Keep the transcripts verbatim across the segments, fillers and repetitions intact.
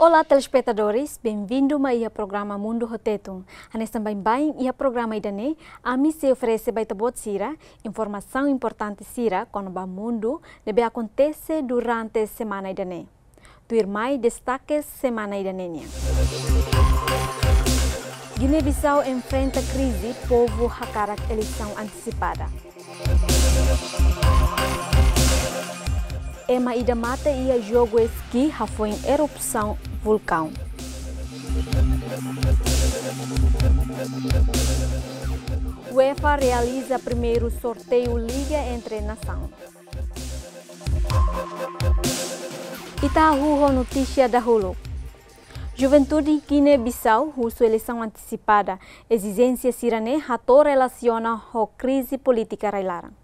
Olá, telespetadores, benvindu mai iha programa Mundu ho Tetun. Hanesan baibain iha programa ida-ne'e, ami sei oferese ba ita-boot sira informasaun importante sira kona-ba mundu ne'ebé akontese durante semana ida-ne'e. Tuirmai destaques semana ida-ne'e nian. Guiné-Bissau enfrenta krize, povu hakarak eleisaun antesipada. Ema ida mate iha jogu eski hafoin erupasaun vulkaun. UEFA realiza primeiru sorteiu Liga entre Nasaun. Ita hahú ho notísia dahuluk. Juventude Guiné-Bissau husu eleisaun antesipada, ezijénsia sira-ne'e hato'o relasiona ho krize polítika rai-laran.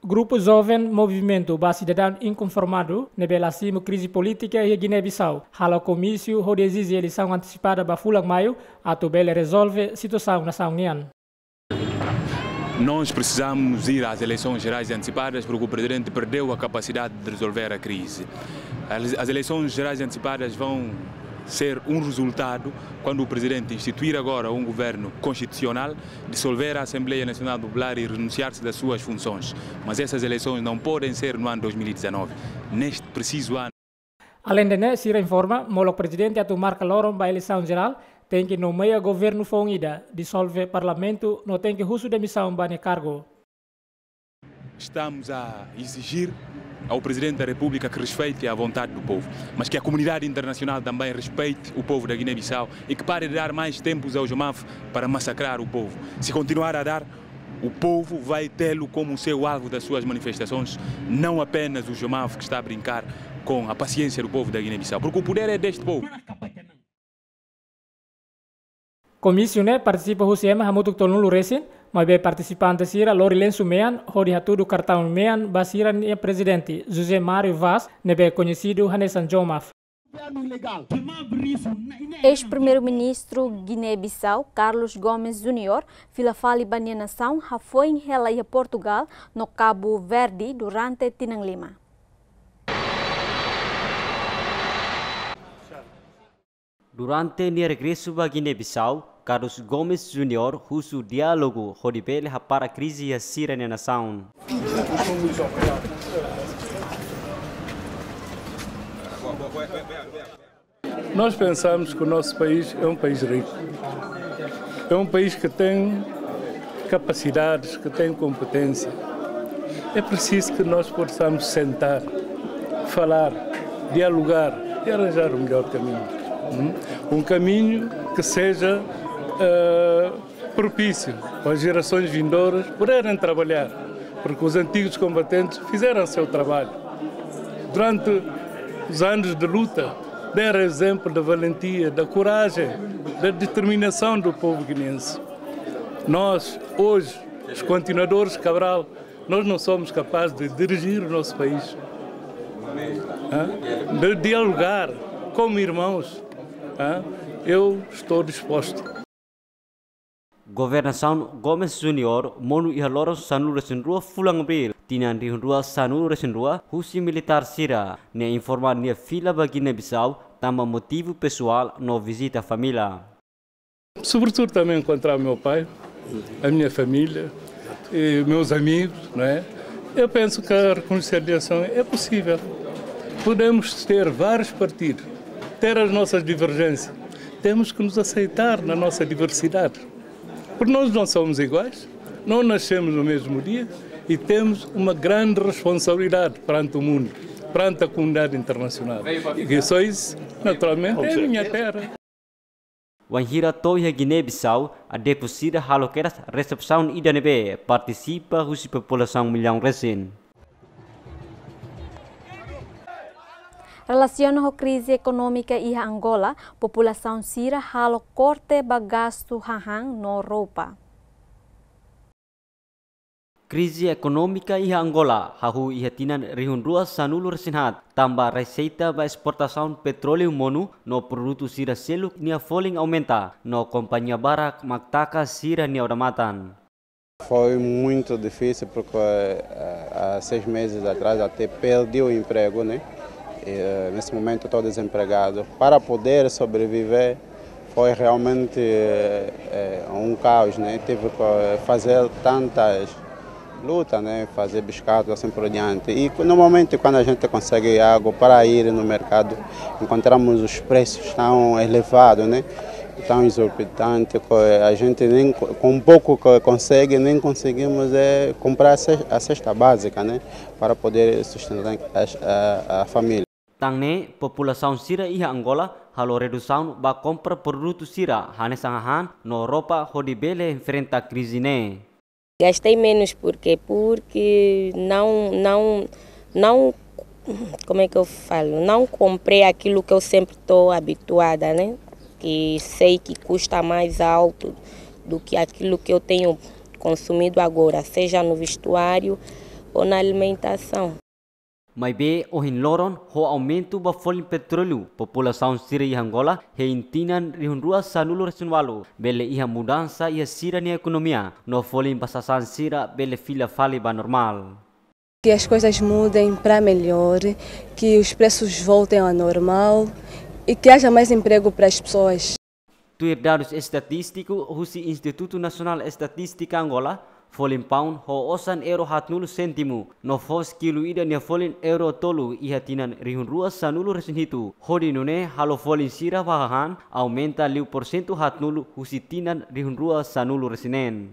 Grupu Joven Movimentu ba Sidadaun Inkonformadu ne'ebé la simu krize polítika iha Guiné-Bissau halo komísiu hodi ezije eleisaun antesipada ba fulan Maiu atu bele rezolve situasaun nasaun nian. Nós precisamos ir às eleições gerais antecipadas porque o presidente perdeu a capacidade de resolver a crise. As, as eleições gerais antecipadas vão ser um resultado quando o presidente instituir agora um governo constitucional, dissolver a Assembleia Nacional Popular e renunciar-se das suas funções. Mas essas eleições não podem ser no ano dois mil e dezanove, neste preciso ano. Alende ne'e, sira informa, molok prezidente atu marka loron ba eleisaun jerál, tenke nomeia governu foun ida, disolve parlamentu, no tenke husu demisaun ba nia kargu. Estamos a exigir ao Presidente da República que respeite a vontade do povo, mas que a comunidade internacional também respeite o povo da Guiné-Bissau e que pare de dar mais tempos ao JOMAF para massacrar o povo. Se continuar a dar, o povo vai tê-lo como seu alvo das suas manifestações, não apenas o JOMAF que está a brincar com a paciência do povo da Guiné-Bissau, porque o poder é deste povo. Komísiu ne'e partisipa husi ema hamutuk tolunulu resin, maibé partisipante sira lori lensu mean, hodi hatudu kartaun mean ba sira-nia prezidente, José Mário Vaz, ne'ebé koñesidu hanesan JOMAF. Eis-Primeiru-Ministru Guiné-Bissau, Carlos Gomes Júnior, fila fali ba nia nasaun hafoin hela iha Portugal no Kabu Verdi durante tinan lima. Durante nia regresu ba Guiné-Bissau, Carlos Gomes Júnior husu diálogu hodi bele hapara krize iha sira-nia nasaun. Nós pensamos que o nosso país é um país rico. É um país que tem capacidades, que tem competência. É preciso que nós possamos sentar, falar, dialogar e arranjar o melhor caminho. Hum? Um caminho que seja, eh, propício para as gerações vindouras poderem trabalhar, porque os antigos combatentes fizeram seu trabalho. Durante os anos de luta, deram exemplo da valentia, da coragem, da determinação do povo guineense. Nós, hoje, os continuadores Cabral, nós não somos capazes de dirigir o nosso país. Hã? De dialogar como irmãos. Hã? Eu estou disposto. Governasaun Gomes Júnior monu iha loron sanulu-resin-rua fulan Abríl, tinan rihun rua sanulu-resin-rua, husi militár sira, nia informa nia fila ba Guiné-Bissau tanba motivu pesoál no vizita família. Sobretudo também encontrar meu pai, a minha família, e meus amigos, não é? Eu penso que a reconciliação é possível. Podemos ter vários partidos, ter as nossas divergências. Temos que nos aceitar na nossa diversidade. Porque nós não somos iguais, não nascemos no mesmo dia e temos uma grande responsabilidade perante o mundo, perante a comunidade internacional. E que só isso, naturalmente, é a minha terra. Wainhira to'o iha Guiné-Bissau, adeptu sira halo kedas resepsaun ida ne'ebé partisipa husi populasaun millaun resin. Relasiona ho krize ekonómika iha Angola, populasaun sira halo korte ba gastu hahán no roupa. Krize ekonómika iha Angola hahú iha tinan rihun rua sanulu-resin-haat, tanba reseita ba esportasaun petróleu monu no produtu sira seluk nia folin aumenta, no kompañia barak mak taka sira-nia odamatan. Foi muito difícil porque eh, há seis meses atrás até perdi o emprego, né? E, eh, nesse momento estou desempregado. Para poder sobreviver foi realmente eh, eh, um caos, né? Tive que fazer tantas lutas, né? Fazer biscado assim por diante. E normalmente quando a gente consegue algo para ir no mercado, encontramos os preços tão elevados, né? Tão exorbitantes, que a gente nem co- com pouco que consegue, nem conseguimos é, comprar a ce- a cesta básica, né? Para poder sustentar a, a, a família. Tan ne'e, populasaun sira iha Angola halo redusaun ba kompra produtu sira hanesan hahán no roupa hodi bele enfrenta krize ne'e. Gastei menos porque porque não não não como é que eu falo, não comprei aquilo que eu sempre estou habituada, né? Que sei que custa mais alto do que aquilo que eu tenho consumido agora, seja no vestuário ou na alimentação. Maibé ohin loron ho aumentu ba folin petróleu, populasaun sira iha Angola hein tinan rihun rua sanulu resin walu bele iha mudansa iha sira-nia ekonomia no folin ba sasán sira bele fila fali ba normál. Que as coisas mudem para melhor, que os preços voltem ao normal e que haja mais emprego para as pessoas. Tuir dadus estatístiku husi Institutu Nasionál Estatístika Angola, folin paun ho osan euro haatnulu séntimu no foos kilu ida nia folin euro tolu iha tinan rihun rua sanulu resin hitu, hodi nune'e halo folin sira ba hahán aumenta liu porsentu haatnulu husi tinan rihun rua sanulu resin neen.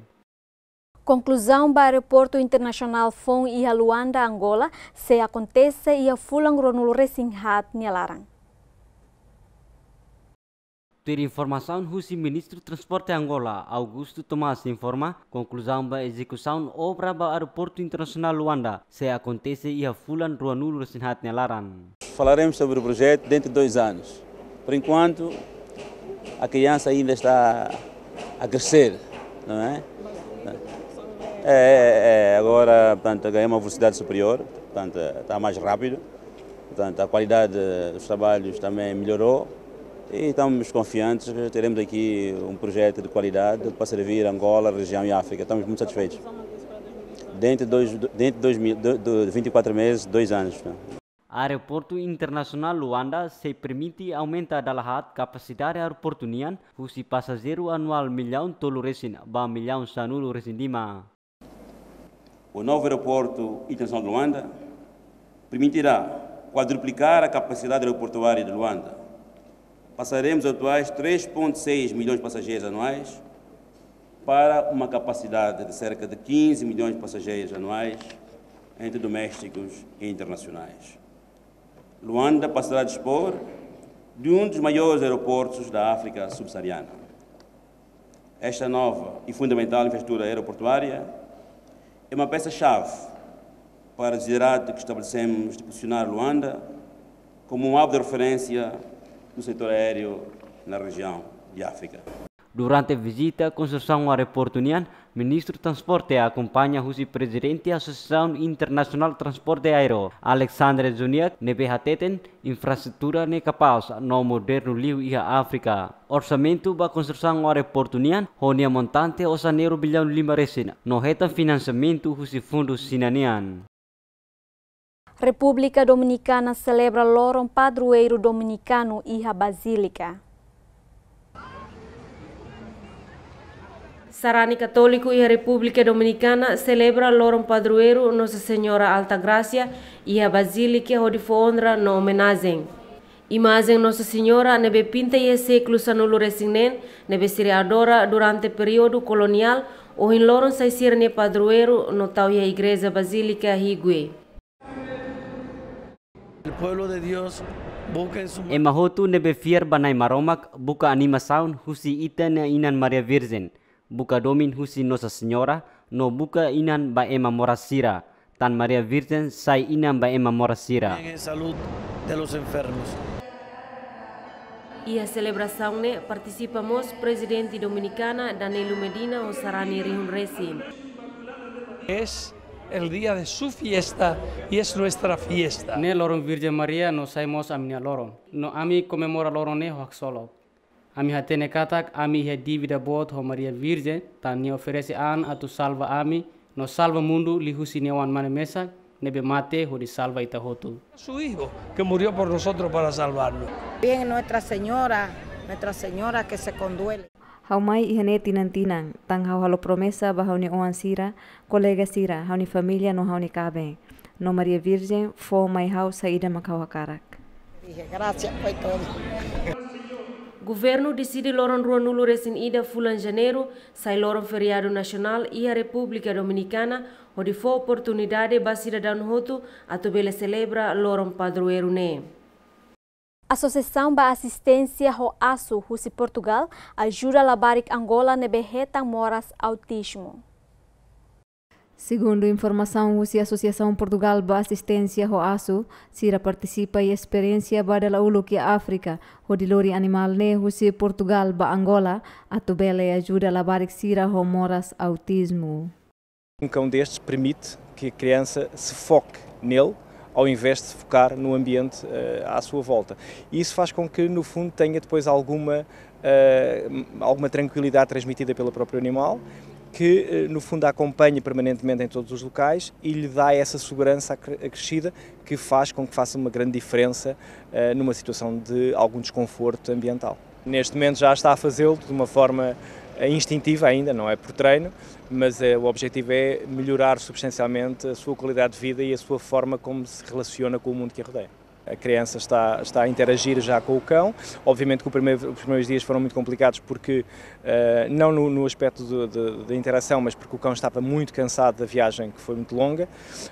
Konkluzaun ba Aeroportu Internasionál foun iha Luanda, Angola, sei akontese iha fulan ruanulu resin haat nia laran. Tuir informasaun husi Ministru Transporte Angola, Augusto Tomás informa, konkluzaun ba ezekusaun obra ba Aeroportu Internasionál Luanda sei akontese iha fulan ruanulu resin haat nia laran. Falaremos sobre o projeto dentro de dois anos. Por enquanto, a criança ainda está a crescer, não é? É, é, é, agora, portanto, ganhou uma velocidade superior, portanto, está mais rápido. Portanto, a qualidade dos trabalhos também melhorou e estamos confiantes que teremos aqui um projeto de qualidade para servir Angola, região e África. Estamos muito satisfeitos. Dentro de, dois, dentro de, dois mil, de, de vinte e quatro meses, dois anos. Aeroportu Internasionál Luanda sei permite aumenta dala haat kapasidade aeroportu nian husi pasajeiru anuál millaun tolu resin ba millaun sanulu resin lima. O novo aeroporto internacional de Luanda permitirá quadruplicar a capacidade aeroportuária de Luanda. Passaremos dos atuais três ponto seis milhões de passageiros anuais para uma capacidade de cerca de quinze milhões de passageiros anuais entre domésticos e internacionais. Luanda passará a dispor de um dos maiores aeroportos da África subsaariana. Esta nova e fundamental infraestrutura aeroportuária é uma peça-chave para a desiderato que estabelecemos de posicionar Luanda como um hub de referência no setor aéreo na região de África. Durante vizita konstrusaun aeroportu nian, Ministru Transporte akompaña husi Prezidente Asosiasaun Internasionál Transporte Aéreo, Alexandre Juniat, ne'ebé hateten infraestrutura ne'e kapás no modernu liu iha Áfrika. Orsamentu ba konstrusaun aeroportu nian ho nia montante osan euro billaun lima resin no hetan finansiamentu husi fundu Xina nian. Repúblika Dominikana selebra loron padroeiru dominikanu iha Bazílika. Sarani katóliku iha Repúblika Dominikana selebra loron padroeiru Nossa Senhora Altagracia iha Bazílika hodi fó onra no omenajen. Imajen Nossa Senhora ne'ebé pinta iha sékulu sanulu resin neen ne'ebé sira adora durante períodu koloniál, ohin loron sai sira-nia padroeiru no tau iha Igreja Bazílika Higue. Ema hotu ne'ebé fiar ba Na'i Maromak buka animasaun husi ita-nia Inan Maria Virjen, buka domin husi Nossa Senhora, no buka inan ba ema moras sira, tan Maria Virjen sai inan ba ema moras sira. Iha selebrasaun ne'e partisipa mós Prezidente Dominikana Danilo Medina ho sarani rihun resin. Es el día de su fiesta y es nuestra fiesta. Ne'e loron Virjen Maria no sai mós ami-nia loron. No ami komemora loron ne'e ho haksolok. Ami hatene katak ami iha dívida boot ho Maria Virjen, tan nia oferese an atu salva ami, no salva mundu liuhusi nia Oan-Mane mesak, ne'ebé mate hodi salva ita hotu. Su hijo, que murió por nosotros para salvarnos. Bien, Nuestra Señora, Nuestra Señora que se conduele. Ha'u mai iha ne'e tinan-tinan, tan ha'u halo promesa ba ha'u-nia oan sira, kolega sira, ha'u-nia família no ha'u-nia kaben. No Maria Virjen fó mai ha'u saida mak ha'u hakarak. Dije, "Gracias por todo." Governu deside loron ruanulu-resin-ida fulan Janeiru sai loron feriadu nasionál iha Repúblika Dominikana, hodi fó oportunidade ba sidadaun hotu atu bele selebra loron padroeiru ne'e. Asosiasaun ba Asisténsia ho Asu husi Portugal ajuda labarik Angola ne'ebé hetan moras autizmu. Segundu informasaun husi Asosiasaun Portugal ba Asisténsia ho Asu, sira partisipa iha esperiénsia ba dala uluk iha Áfrika, hodi lori animál ne'e husi Portugal ba Angola, atu bele ajuda labarik sira ho moras autizmu. Um cão destes permite que a criança se foque nele, ao invés de se focar no ambiente, eh, à sua volta. E isso faz com que, no fundo, tenha depois alguma, eh, alguma tranquilidade transmitida pelo próprio animal, que, eh, no fundo, a acompanha permanentemente em todos os locais e lhe dá essa segurança acre-, acrescida que faz com que faça uma grande diferença, eh, numa situação de algum desconforto ambiental. Neste momento já está a fazê-lo de uma forma, eh, instintiva ainda, não é por treino, mas, eh, o objetivo é melhorar substancialmente a sua qualidade de vida e a sua forma como se relaciona com o mundo que a rodeia. A criança está, está a interagir já com o cão. Obviamente que o primeiro, os primeiros dias foram muito complicados porque, eh, não no, no aspecto de, de, de interação, mas porque o cão estava muito cansado da viagem, que foi muito longa.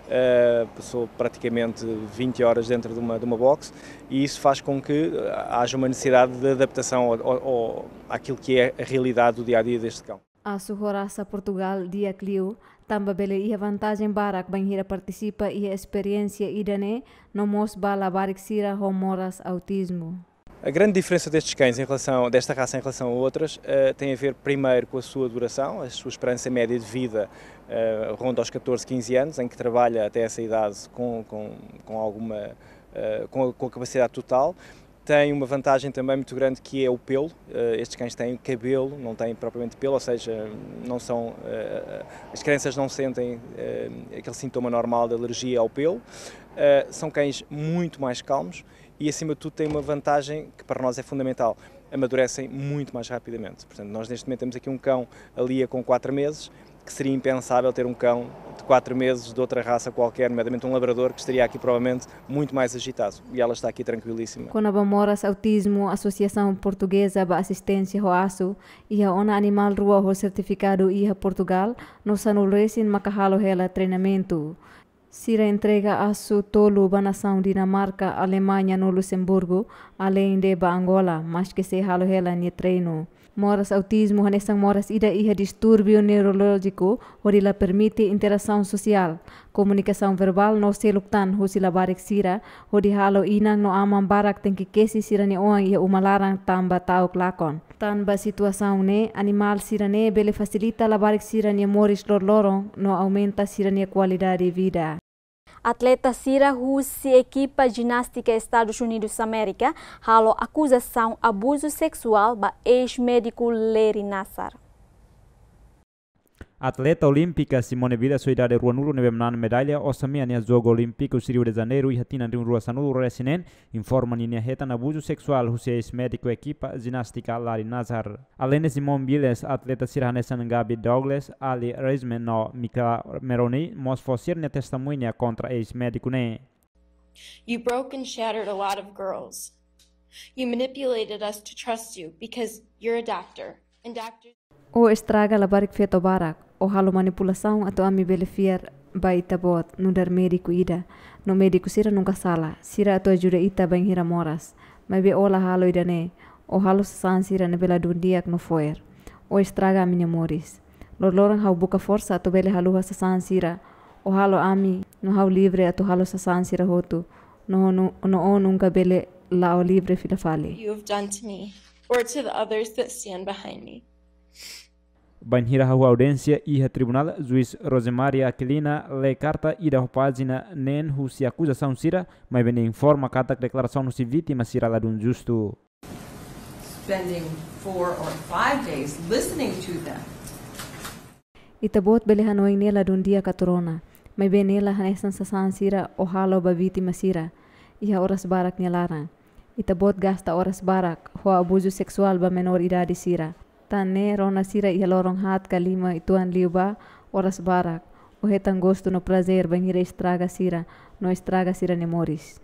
Eh, passou praticamente vinte horas dentro de uma, de uma box. E isso faz com que, eh, haja uma necessidade de adaptação ao, ao, ao, àquilo que é a realidade do dia-a-dia deste cão. Asu ho rasa Portugal di'ak liu, tanba bele iha vantajen barak bainhira partisipa iha esperiénsia ida-ne'e, no mós ba labarik sira ho moras autizmu. A grande diferença destes cães em relação, desta raça em relação a outras, eh, tem a ver primeiro com a sua duração, a sua esperança média de vida, eh, ronda aos catorze, quinze anos, em que trabalha até essa idade com, com, com alguma, eh, com a, com a capacidade total. Tem uma vantagem também muito grande, que é o pelo. Eh, estes cães têm cabelo, não têm propriamente pelo, ou seja, não são, eh, as crianças não sentem, eh, aquele sintoma normal de alergia ao pelo. Eh, são cães muito mais calmos e, acima de tudo, têm uma vantagem que para nós é fundamental: amadurecem muito mais rapidamente. Portanto, nós neste momento temos aqui um cão ali com quatro meses, que seria impensável ter um cão de quatro meses de outra raça qualquer, nomeadamente um labrador, que estaria aqui provavelmente muito mais agitado. E ela está aqui tranquilíssima. Kona-ba moras autizmu, Asosiasaun Portugeza ba Asisténsia ho Asu, iha ona animál rua ho sertifikadu iha Portugal, no sanulu-resin maka halo hela treinamentu. Sira entrega Asu tolu ba nasaun Dinamarka, Alemaña no Luxemburgu, aleinde ba Angola, maske sei halo hela nia treinu. Moras autizmu hanesan moras ida iha distúrbiu neurolójiku, hodi la permite interasaun sosiál, komunikasaun verbál no seluk tan husi labarik sira, hodi halo inan no aman barak tenke kesi sira-nia oan iha uma laran tanba ta'uk lakon. Tanba situasaun ne'e, animál sira-ne'e bele fasilita labarik sira-nia moris loroloron no aumenta sira-nia kualidade vida. Atleta sira husi ekipa jinástika Estadus Unidus Amérika halo akuzasaun abuzu seksuál ba eis-médiku Larry Nassar. Atleta olímpika Simone Biles ho idade ruanulu ne'ebé manán medalla osan mean iha Jogu Olímpiku Rio de Janeiro iha tinan rihun rua sanulu-resin-neen, informa ninia hetan abuzu seksuál husi eis-médiku ekipa jinástika Larry Nassar. Aleinde Simone Biles, atleta sira hanesan Gabby Douglas, Aly Raisman no Mikaela Maroney mós fó sira-nia testemuña kontra eis-médiku ne'e. You broke and shattered a lot of girls. You manipulated us to trust you because you're a doctor. And doctors... Ó estraga labarik feto barak, ó halo manipulasaun atu ami bele fiar ba ita-boot nu'udar médiku ida. No médiku sira nunka sala, sira atu ajuda ita bainhira moras. Maibé ó la halo ida-ne'e, ó halo sasán sira ne'ebé ladún di'ak no fo'er. Ó estraga ami-nia moris. Loroloron ha'u buka forsa atu bele haluha sasán sira. Ó halo ami no ha'u livre atu halo sasán sira hotu. No, no, no ó nunka bele la'o livre fila fali. You have done to me or to the others that stand behind me. Bainhira hahú audiénsia iha tribunál, juís Rosemaria Aquilina lee karta ida ho pájina neen husi akuzasaun sira, maibé nia informa katak deklarasaun husi vítima sira ladún justu. Spending four or five days listening to them. Ita-boot bele hanoin ne'e ladún di'ak atu rona, maibé ne'e la hanesan sasán sira ó halo ba vítima sira iha oras barak nia laran. Ita-boot gasta oras barak ho abuzu seksuál ba menór idade sira. Tan ne'e rona sira iha loron haat ka lima uitoan liubá oras barak, ó hetan gostu no prazér bainhira estraga sira no estraga sira-nia moris.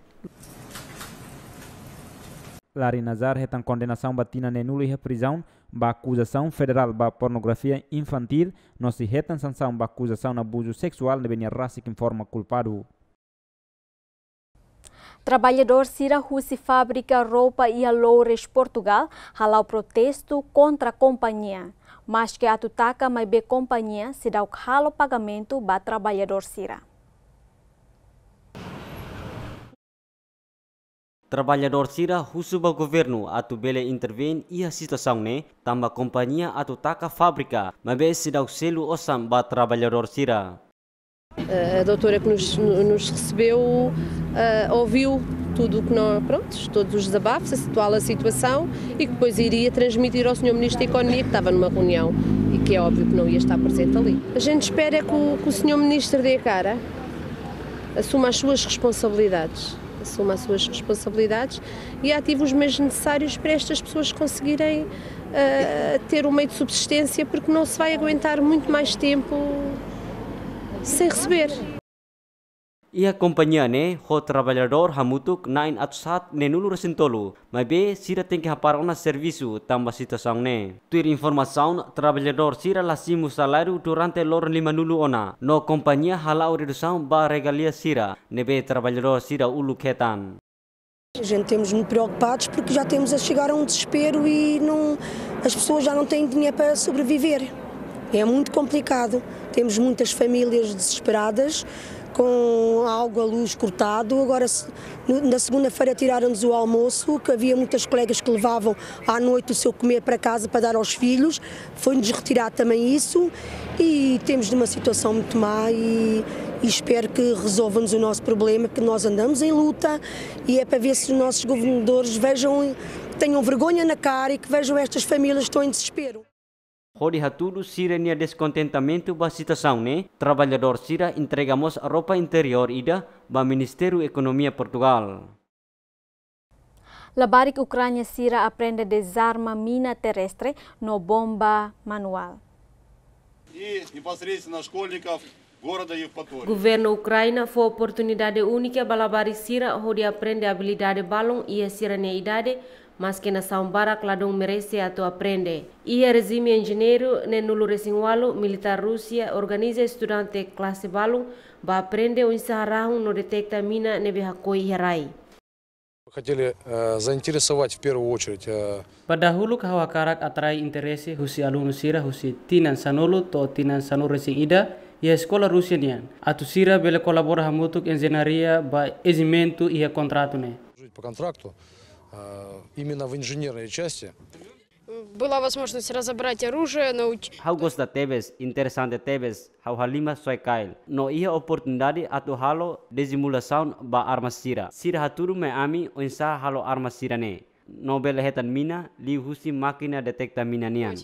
Lari Nazar hetan kondenasaun ba tinan neenulu iha prizaun ba akuzasaun federál ba pornografia infantíl, no sei hetan sansaun ba akuzasaun abuzu seksuál ne'ebé nia rasik informa kulpadu. Traballadór sira husi fábrika roupa iha Loures, Portugal, hala'o protestu kontra kompañia. Maske atu taka maibé kompañia seidauk halo pagamentu ba traballadór sira. Traballadór sira husu ba governu atu bele intervein iha situasaun ne'e, tanba kompañia atu taka fábrika, maibé seidauk selu osan ba traballadór sira. A doutora que nos, nos recebeu, eh, ouviu tudo o que nós, pronto, todos os desabafos, a atual situação, e que depois iria transmitir ao senhor Ministro da Economia, que estava numa reunião e que é óbvio que não ia estar presente ali. A gente espera é que o, que o senhor Ministro dê a cara, assuma as suas responsabilidades, assuma as suas responsabilidades e ative os meios necessários para estas pessoas conseguirem, eh, ter um meio de subsistência, porque não se vai aguentar muito mais tempo sem receber. Iha kompañia ne'e, ho traballadór hamutuk na'in atus haat neenulu resin tolu, maibé sira tenke hapara ona servisu tanba situasaun ne'e. Tuir informasaun, traballadór sira la simu saláriu durante loron limanulu ona, no kompañia hala'o redusaun ba regalia sira ne'ebé traballadór sira uluk hetan. A gente temos muito preocupados porque já temos a chegar a um desespero e não, as pessoas já não têm dinheiro para sobreviver. É muito complicado. Temos muitas famílias desesperadas, com a água, a luz cortado. Agora, se, no, na segunda-feira tiraram-nos o almoço, que havia muitas colegas que levavam à noite o seu comer para casa para dar aos filhos. Foi-nos retirado também isso e temos numa situação muito má e, e espero que resolva-nos o nosso problema, que nós andamos em luta e é para ver se os nossos governadores vejam, tenham vergonha na cara e que vejam estas famílias que estão em desespero. Hodi hatudu sira-nia deskontentamentu ba situasaun ne'e, traballadór sira entrega mós roupa interiór ida ba Ministériu Ekonomia Portugal. Labarik Ukránia sira aprende dezarma mina terrestre no bomba manuál. И непосредственно школьников города Евпатории. Governu Ukraina fó oportunidade únika ba labarik sira hodi aprende abilidade balun iha sira-nia idade, maske nasaun barak ladún merese atu aprende. Iha rejime enjeñeiru neenulu resin ualu, militár Rúsia organiza estudante klase balun ba aprende oinsá harahun no deteta mina ne'ebé hakoi iha rai. Хотели, э, заинтересовать в первую очередь, э, Ba dahuluk ha'u hakarak atrai interese husi alunu sira husi tinan sanulu to'o tinan sanulu resin ida iha eskola Rúsia nian, atu sira bele kolabora hamutuk enjeñaria ba exijimentu iha kontratu ne'e. Служить по контракту, э, именно в инженерной части. Была возможность разобрать оружие, науч- Ha'u gosta tebes, interesante tebes, ha'u halimar soe-kail. No iha oportunidade atu halo dezimulasaun ba arma sira. Sira hatudu mai ami oinsá halo arma sira-ne'e. No bele hetan mina liuhusi mákina deteta mina nian.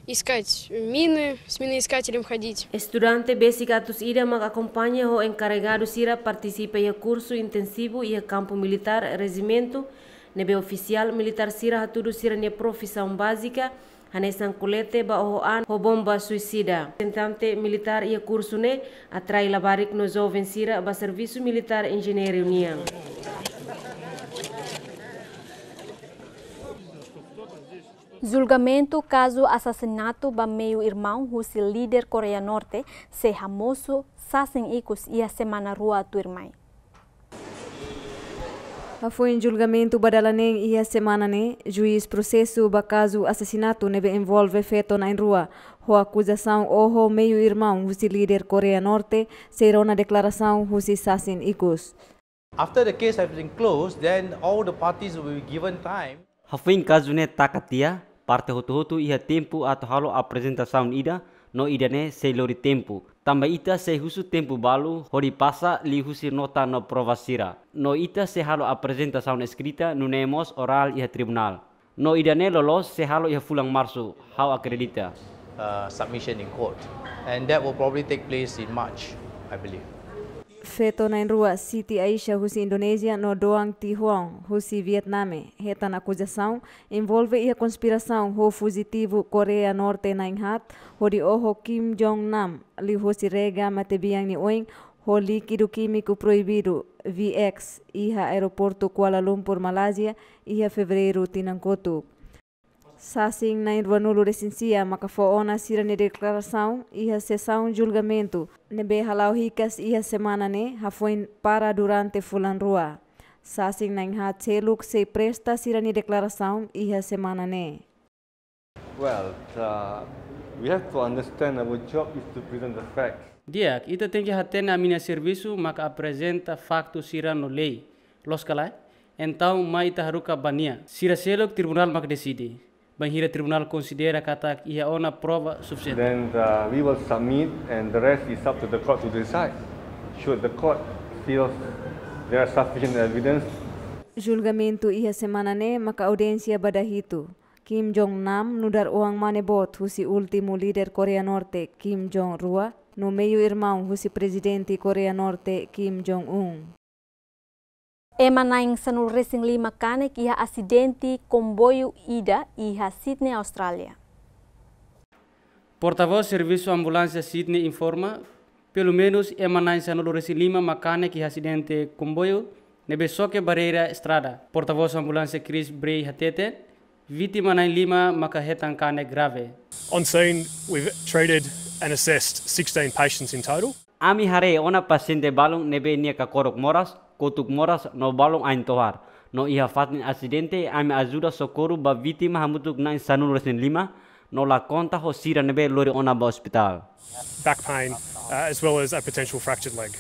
Искать мины, с миноискателем ходить. Estudante besik atus ida mak akompaña ho enkaregadu sira partisipa iha kursu intensivu iha kampu militár rejimentu, ne'ebé ofisiál militár sira hatudu sira-nia profisaun bázika, hanesan kolete ba oho an ho bomba suisida. Reprezentante militár iha kursu ne'e atrai labarik no joven sira ba servisu militár enjeñeiru nian. Julgamentu kazu asasinatu ba meiu-irmaun husi líder Koreia Norte sei hamosu sasin ikus iha semana rua tuirmai. Hafoin julgamentu ba dala neen iha semana ne'e, juís prosesu ba kazu asasinatu ne'ebé envolve feto na'in-rua, ho akuzasaun oho meiu-irmaun husi líder Koreia Norte sei rona deklarasaun husi sasin ikus. After the case has been closed, then all the parties will be given time. Hafoin kazu ne'e taka tiha, parte hotu-hotu iha tempu atu halo aprezentasaun ida, no ida-ne'e sei lori tempu. Tanba ita sei husu tempu balu hodi pasa liuhusi nota no prova sira. No ita sei halo aprezentasaun eskrita nune'e mós orál iha tribunál. No ida-ne'e loloos sei halo iha fulan Marsu, ha'u akredita. Uh, submission in court. And that will probably take place in March, I believe. Feto na'in-rua Siti Aisyah husi Indonézia no Doang Thi Huong husi Vietname hetan akuzasaun envolve iha konspirasaun ho fujitivu Koreia Norte na'in-haat hodi oho Kim Jong Nam liuhosi rega matebian nia oin ho líkidu kímiku proibidu, V X, iha aeroportu Kuala Lumpur, Malázia, iha Fevereiru tinan kotuk. Sasin na'in-ruanulu-resin-sia maka fó ona sira-nia deklarasaun iha sesaun julgamentu ne'ebé hala'o hikas iha semana ne'e, hafoin para durante fulan rua. Sasin na'in-haat seluk sei presta sira-nia deklarasaun iha semana ne'e. Well, uh, we have to understand our job is to present the facts. Di'ak, ita tenke hatene ami-nia servisu maka aprezenta faktu sira no lei. Loos ka lae? Entaun mai ita haruka ba nia. Sira seluk tribunál mak deside. Bainhira tribunál konsidera katak iha ona prova sufisiente. Then, uh, we will submit and the rest is up to the court to decide. Should the court feels there are sufficient evidence. Julgamentu iha semana ne'e maka audiénsia ba dahitu. Kim Jong Nam nu'udar oan-mane boot husi últimu líder Koreia Norte, Kim Jong rua, no meiu-irmaun husi Prezidente Koreia Norte, Kim Jong Un. Ema na'in sanulu-resin-lima kanek iha asidente komboiu ida iha Sydney, Austrália. Portavós Servisu Ambulánsia Sydney informa, pelumenus ema na'in sanulu-resin-lima mak kanek iha asidente komboiu ne'ebé xoke bareira estrada. Portavós ambulánsia Chris Bray hateten, vítima na'in-lima maka hetan kanek grave. On scene, we've treated and assessed sixteen patients in total. Ami haree ona pasiente balun ne'ebé nia kakorok moras, kotuk moras no balun ain-tohar. No iha fatin asidente ami ajuda sokoru ba vítima hamutuk na'in sanulu-resin-lima, no la konta ho sira ne'ebé lori ona ba ospitál. Back pain, uh, as well as a potential fractured leg.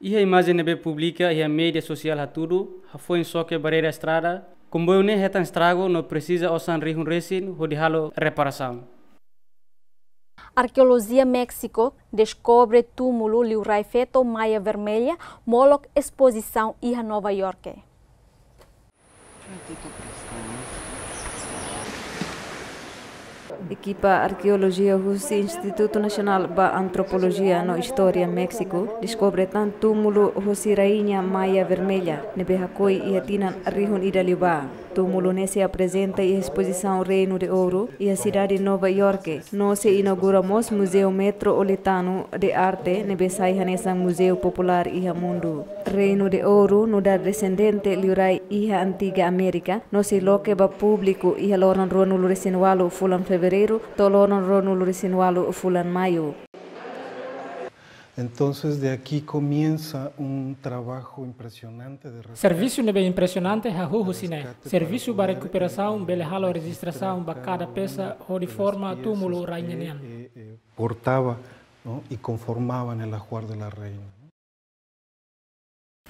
Iha imajen ne'ebé publika iha média sosiál hatudu, hafoin xoke bareira estrada, komboiu ne'e hetan estragu no presiza osan rihun resin hodi halo reparasaun. Arkeolojia Méxiku deskobre túmulu liurai feto Maia Vermelha, molok espozisaun iha Nova Iorke. Ekipa arkeolojia husi Institutu Nasionál ba Antropolojia no Istória Méxiku deskobre tan túmulu husi Raiña Maia Vermelha, ne'ebé hakoi iha tinan rihun ida liubá. Túmulu ne'e sei aprezenta iha espozisaun Reino de Ouro, iha sidade Nova Iorke, no sei inaugura mós Muzeu Metropolitano de Arte, ne'ebé sai hanesan muzeu populár iha mundu. Reino de Ouro nu'udar desendente liurai iha Antiga Amérika, no sei loke ba públiku iha loron ruanulu-resin-ualu fulan Fevereiru, to'o loron ruanulu-resin-ualu fulan Maiu. Entonces, de aquí comienza un trabajo impresionante de rescate. Servisu ne'ebé impresionante hahú husi ne'e. Servisu ba rekuperasaun bele halo rejistrasaun ba kada pesa hodi forma túmulu raiña nian. Portaba, ¿no? Y conformaban el ajuar de la reina, ¿no?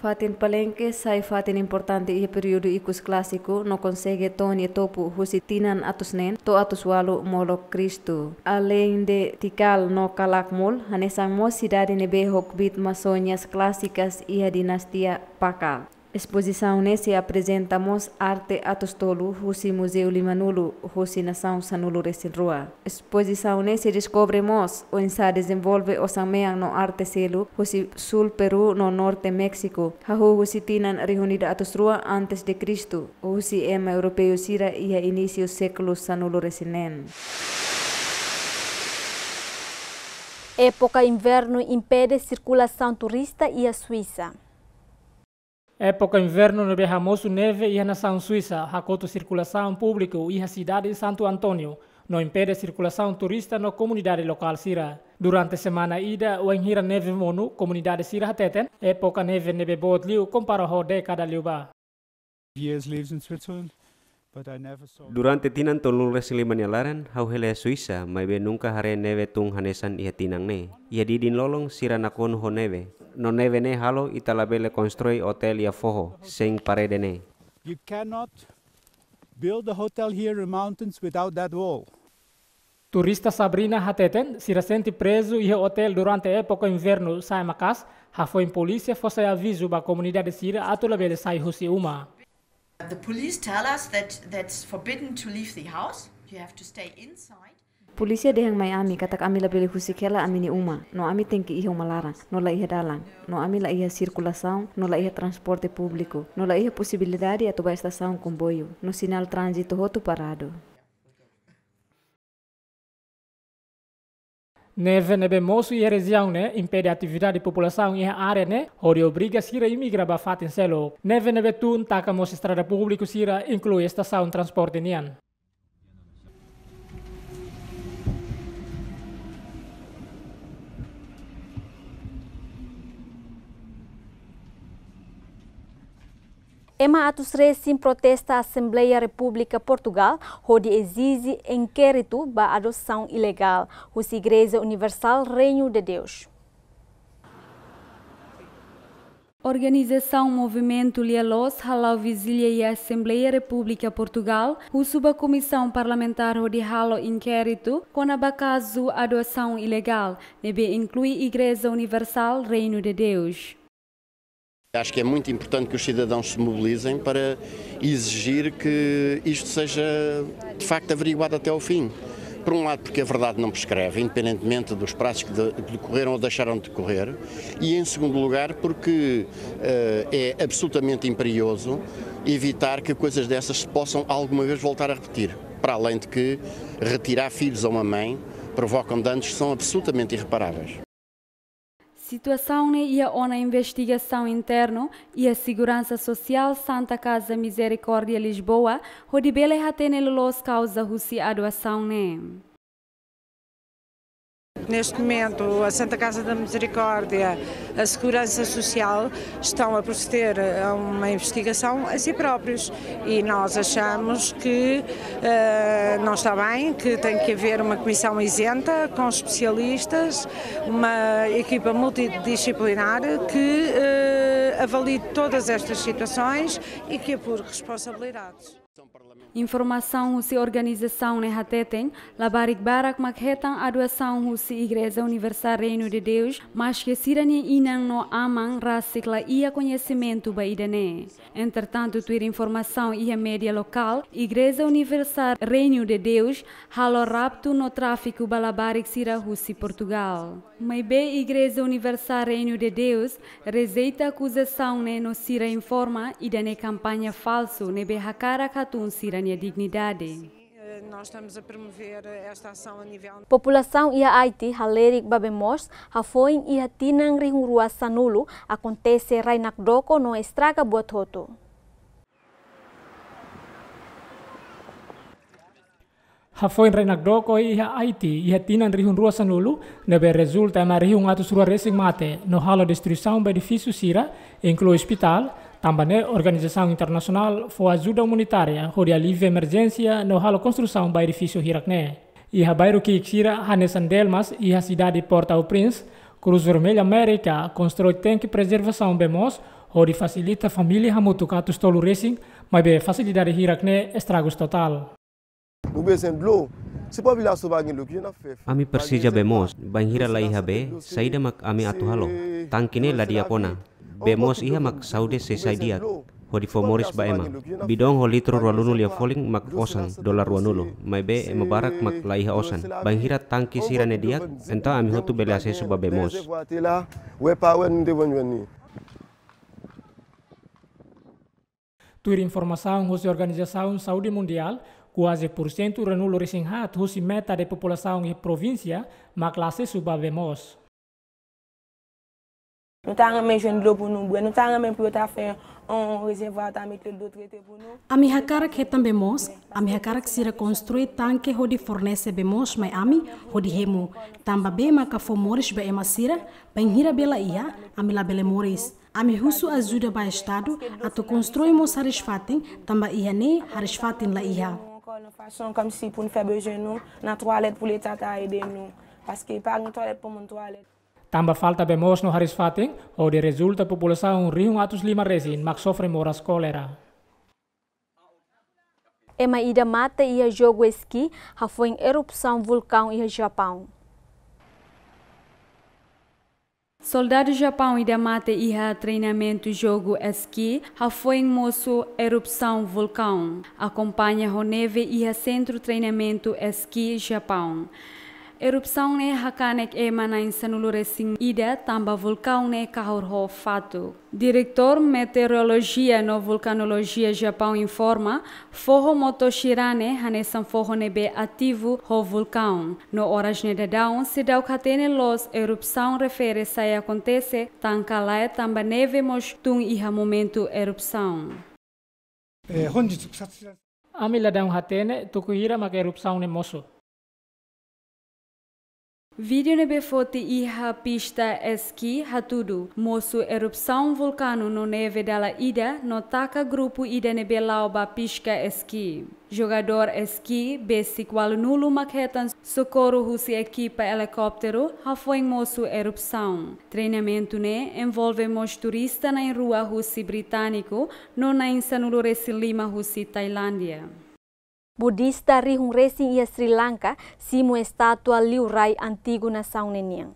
Fatin Palenke sai fatin importante iha períodu ikus klásiku no konsege to'o nia topu husi tinan atus neen to'o atus ualu molok Kristu. Aleinde Tikal no Calakmul, hanesan mós sidade ne'ebé ho kbiit masoñas klásikas iha dinastia Pakal. Espozisaun ne'e sei aprezenta mós arte atus tolu husi Muzeu Limanulu husi nasaun sanulu-resin-rua. Espozisaun ne'e sei deskobre mós oinsá dezenvolve osan-mean no arte seluk husi súl Peru no norte Méxiku, hahú husi tinan rihun ida atus rua antes de Kristu, husi ema europeu sira iha inísiu sékulu sanulu-resin-neen. Époka invernu impede sirkulasaun turista iha Suisa. Époka invernu ne'ebé hamosu neve iha nasaun Suisa, hakotu sirkulasaun públiku iha sidade Santo António, no impede sirkulasaun turista no komunidade lokál sira. Durante semana ida, wainhira neve monu, komunidade sira hateten, époka neve ne'ebé boot liu kompara ho dékada liubá. Years lives in Switzerland, but I never saw. Durante tinan tolunulu-resin-lima nia laran, ha'u hela iha Suisa, maibé nunka haree neve tun hanesan iha tinan ne'e. Iha didin-lolon sira nakonu ho neve. No neve ne'e halo ita labele konstrui otél iha foho, sein parede ne'e. You cannot build a hotel here in mountains without that wall. Turista Sabrina hateten, sira sente prezu iha otél durante époka invernu sa'e maka'as, hafoin polísia fó sai avizu ba komunidade sira atu labele sai husi uma. The police tell us that that's forbidden to leave the house. You have to stay inside. Polísia dehan mai ami katak ami labele husik hela ami-nia uma, no ami tenke iha uma laran, no la iha dalan, no ami la iha sirkulasaun, no la iha transporte públiku, no la iha posibilidade atu ba estasaun komboiu, no sinál tránzitu hotu paradu. Neve ne'ebé mosu iha rejiaun ne'e impede atividade populasaun iha área ne'e, hodi obriga sira imigra ba fatin seluk. Neve ne'ebé tun taka mós estrada públiku sira, inklui estasaun transporte nian. Ema atus resin protesta Asembleia Repúblika Portugal hodi ezije inkéritu ba adosaun ilegál husi Igreja Universal Reino de Deus. Organizasaun Movimentu Lia-Loos hala'o vijília iha Asembleia Repúblika Portugal, husu ba Komisaun Parlamentár hodi halo inkéritu kona-ba kazu adosaun ilegál ne'ebé inklui Igreja Universal Reino de Deus. Acho que é muito importante que os cidadãos se mobilizem para exigir que isto seja, de facto, averiguado até ao fim. Por um lado, porque a verdade não prescreve, independentemente dos prazos que de-, que decorreram ou deixaram de decorrer, e, em segundo lugar, porque, eh, é absolutamente imperioso evitar que coisas dessas se possam alguma vez voltar a repetir, para além de que retirar filhos a uma mãe provocam danos que são absolutamente irreparáveis. Situasaun ne'e iha ona investigasaun internu iha Seguransa Sosiál Santa Casa Misericórdia Lisboa, hodi bele hatene loloos kauza husi adosaun ne'e. Neste momento, a Santa Casa da Misericórdia, a Segurança Social estão a proceder a uma investigação a si próprios e nós achamos que, eh, não está bem, que tem que haver uma comissão isenta com especialistas, uma equipa multidisciplinar que, eh, avalie todas estas situações e que apure responsabilidades. Informasaun husi organizasaun ne'e hateten, labarik barak mak hetan adosaun husi Igreja Universal Reino de Deus, maske sira-nia inan no aman rasik la iha koñesimentu ba ida-ne'e. Entretantu, tuir informasaun iha média lokál, Igreja Universal Reino de Deus halo raptu no tráfiku ba labarik sira husi Portugal. Maibé Igreja Universal Reino de Deus rejeita akuzasaun ne'e no sira informa ida-ne'e kampaña falsu ne'ebé hakarak hatún sira-nia dignidade. Nós estamos a promover esta ação a nível. Populasaun iha Haiti halerik ba bee moos, hafoin iha tinan rihun rua sanulu akontese rai nakdoko no estraga buat hotu. Hafoin rai nakdoko iha Haiti, iha tinan rihun rua sanulu, ne'ebé rezulta ema rihun atus rua resin mate, no halo destruisaun ba edifísiu sira, inklui ospitál, tanba ne'e organizasaun internasionál fó ajuda umanitária, hodi alivia emerjénsia, no halo konstrusaun ba edifísiu hirak ne'e. Iha bairru ki'ik sira, hanesan Delmas, iha sidade Port-au-Prince, Cruz Vermelha América konstroi tanke prezervasaun bee moos, hodi fasilita família hamutuk atus tolu resin, maibé fasilidade hirak ne'e estragus totál. Ami presiza bee moos, bainhira la iha bee, saida mak ami atu halo? Tanke ne'e la di'ak ona. Bee moos iha mak saúde sei sai di'ak, hodi fó moris ba ema. Bidoun ho litru ruanulu lia folin mak osan, dolar ruanulu. Maibé ema barak mak la iha osan. Bainhira tanke sira-ne'e di'ak, entaun ami hotu bele asesu ba bee moos. Tuir informasaun husi Organizasaun Saúde Mundiál, kuaze pursentu ruanulu resin haat husi metade populasaun iha provínsia mak la asesu ba bee moos. Nou ta renmen jwenn dlo pou nou bwè, nou ta renmen pou yo ta fè on rezèvwa, ta mete dlo trete pou nou. Ami hakarak hetan bee moos, ami hakarak sira konstrui tanke hodi fornese bee moos mai ami hodi hemu, tanba bee maka fó moris ba ema sira, bainhira bee la iha, ami labele moris. Ami husu ajuda ba Estadu atu konstrui mós hariis-fatin, tanba iha ne'e hariis-fatin la iha. Fason kòmsi pou nou fè bezwen nou na twalèt pou Leta ta ede nou, paske pa gen twalèt pou moun twalèt. Tanba falta bee moos no hariis-fatin, hodi rezulta populasaun rihun atus lima resin mak sofre moras kólera. Ema ida mate iha jogu eski hafoin erupasaun vulkaun iha Japaun. Soldadu Japaun ida mate iha treinamentu jogu ski hafoin mosu erupsaun vulkaun. Akompaña ho neve iha sentru treinamentu ski Japaun. Erupsaun ne'e hakanek ema na'in sanulu-resin-ida tanba vulkaun ne'e kahur ho fatuk. Diretór Meteorolojia no Vulkanolojia Japaun informa, foho Motoshirane hanesan foho ne'ebé ativu ho vulkaun. No oras ne'e daudaun, seidauk hatene loos erupsaun refere sai akontese tan ka lae tanba neve mós tun iha momentu erupsaun. えー本日草津白 Ami la daudaun hatene tuku hira maka erupsaun ne'e mosu. Vídeo ne'ebé foti iha pista ski hatudu mosu erupsaun vulkanu no neve dala ida no taka grupu ida ne'ebé la'o ba piska ski. Jogadór ski besik ualunulu mak hetan sokorru husi ekipa elikópteru hafoin mosu erupsaun. Treinamentu ne'e envolve mós turista na'in rua husi Britániku no na'in sanulu-resin-lima husi Tailándia. Budista rihun resin iha Sri Lanka simu estátua liurai antigu nasaun ne'e nian.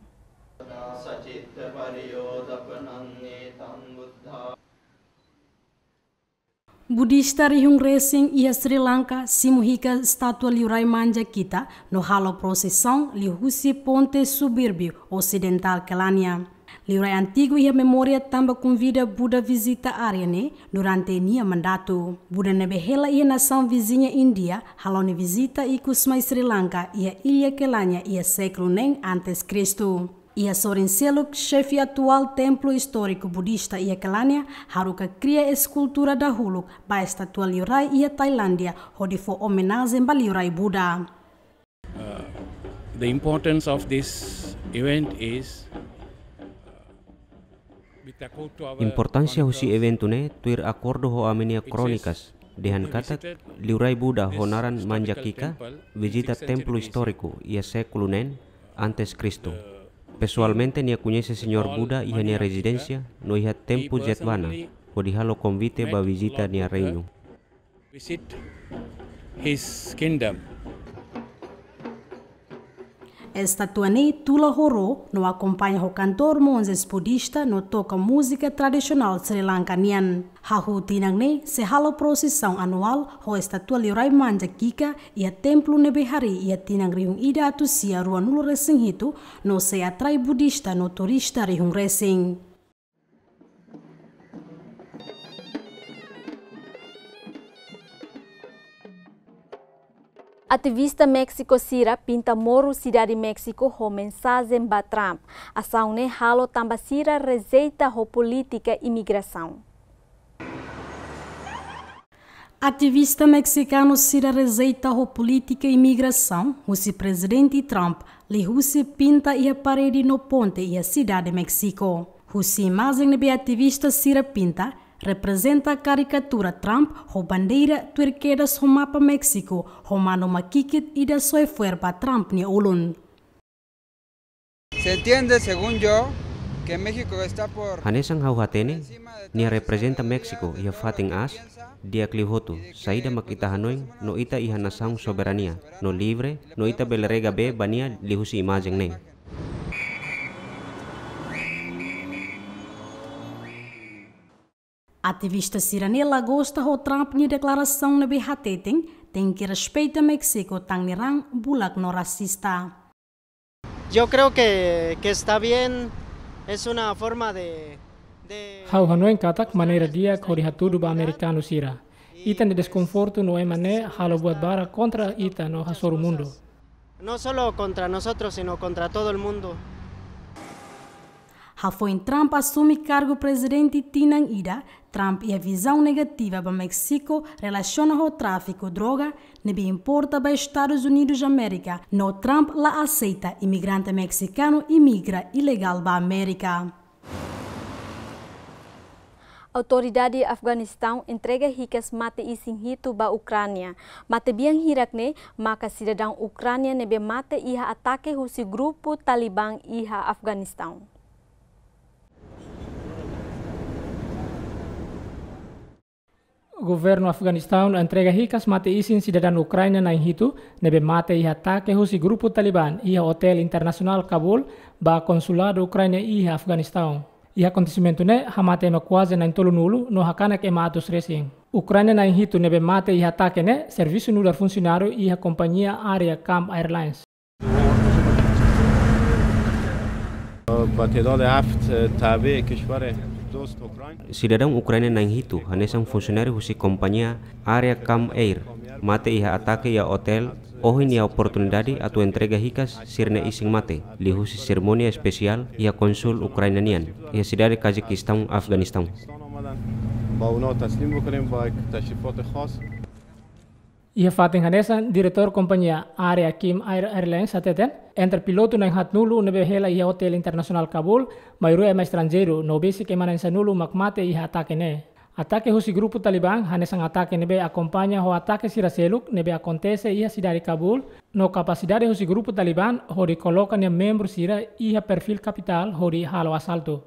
Budista rihun resin iha Sri Lanka simu hikas estátua liurai Manjakita no halo prosisaun liuhusi ponte Suburbi Osidentál Kelaniya. Liurai antigu iha memória tanba konvida Buda vizita área ne'e durante nia mandatu. Buda ne'ebé hela iha nasaun viziña Índia halo nia vizita ikus mai Sri Lanka iha illa Kelaniya iha sékulu neen antes Kristu. Iha sorin seluk, xefe atuál templu istóriku budista iha Kelaniya haruka kria eskultura dahuluk ba estátua liurai iha Tailándia hodi fó omenajen ba liurai Buda. Uh, the importance of this event is Importánsia husi eventu ne'e tuir akordu ho ami-nia krónikas, dehan katak liurai Buda ho naran Manjakika vizita templu istóriku iha sékulu neen antes Kristu. Pesoalmente nia koñese Señór Buda iha nia rezidénsia no iha tempu Jetwana, hodi halo konvite ba vizita nia reinu. Visit his kingdom. Estátua ne'e tula ho ró no akompaña ho kantór monjes budista no toka múzika tradisionál Sri Lanka nian. Hahú tinan ne'e sei halo prosisaun anuál ho estátua liurai Manjakika iha templu ne'ebé harii iha tinan rihun ida atus sia ruanulu-resin-hitu no sei atrai budista no turista rihun resin. Ativista Méxiku sira pinta moru sidade Méxiku ho mensajen ba Trump. Asaun ne'e halo tanba sira rejeita ho polítika imigrasaun. Ativista meksikanu sira rejeita ho polítika imigrasaun husi Prezidente Trump, liuhusi pinta iha parede no ponte iha sidade Méxiku. Husi imajen ne'ebé ativista sira pinta, reprezenta karikatura Trump ho bandeira tuir kedas ho mapa Méxiku, ho manu makikit ida soe fo'er ba Trump nia ulun. Se entiende, según yo, que México está por Hanesan ha'u hatene, nia reprezenta Méxiku iha fatin aas, di'ak liu hotu, saida mak ita hanoin, no ita iha nasaun soberania, no livre, no ita bele rega bee ba nia liuhusi imajen ne'e. Ativista sira-ne'e la gosta ho Trump nia deklarasaun ne'ebé hateten tenke respeita Méxiku tan nia raan bulak no rasista. Yo creo que, que está bien, es una forma de, de Ha'u hanoin katak maneira di'ak hodi hatudu ba amerikanu sira. Ita-nia deskonfortu no ema ne'e halo buat barak kontra ita no hasoru mundu. No solo contra nosotros, sino contra todo el mundo. Hafoin Trump asume kargu prezidente tinan ida, Trump iha vizaun negativa ba Méxiku relasiona ho tráfiku droga ne'ebé importa ba Estadus Unidus Amérika, no Trump la aseita imigrante meksikanu imigra ilegál ba Amérika. Autoridade Afeganistaun entrega hikas mate isin hitu ba Ukránia. Matebian hirak-ne'e maka sidadaun Ukránia ne'ebé mate iha atake husi grupu Talibã iha Afeganistaun. Governu Afeganistaun entrega hikas mate-isin sidadaun Ukraina na'in hitu ne'ebé mate iha atake husi grupu Taliban iha Otél Internasionál Kabul ba konsuladu Ukraina iha Afeganistaun. Iha akontesimentu ne'e hamate ema kuaze na'in-tolunulu no hakanek ema atus resin. Ukraina na'in hitu ne'ebé mate iha atake ne'e servisu nu'udar funsionáriu iha kompañia aérea Kam Airlines. با تعداد هفت تابع کشور دوست اوکراین. Sidadaun Ukraina na'in hitu, hanesan funsionáriu husi kompañia aérea Kam Air, mate iha atake iha otél, ohin iha oportunidade atu entrega hikas sira-nia isin mate, liuhusi serimónia espesiál iha kónsul Ukraina nian iha sidade Kazakistaun, Afeganistaun. با اونا تسلیم بکنیم با یک تشریفات خاص. Iha fatin hanesan, diretór kompañia aérea Kam Air Airlines hateten, entre pilotu na'in haatnulu ne'ebé hela iha Otél Internasionál Kabul, maioria ema estranjeiru, no besik ema na'in sanulu mak mate iha atake ne'e. Atake husi grupu Taliban hanesan atake ne'ebé akompaña ho atake sira seluk ne'ebé akontese iha sidade Kabul, no kapasidade husi grupu Taliban hodi koloka nia membru sira iha perfíl kapitál hodi halo asaltu.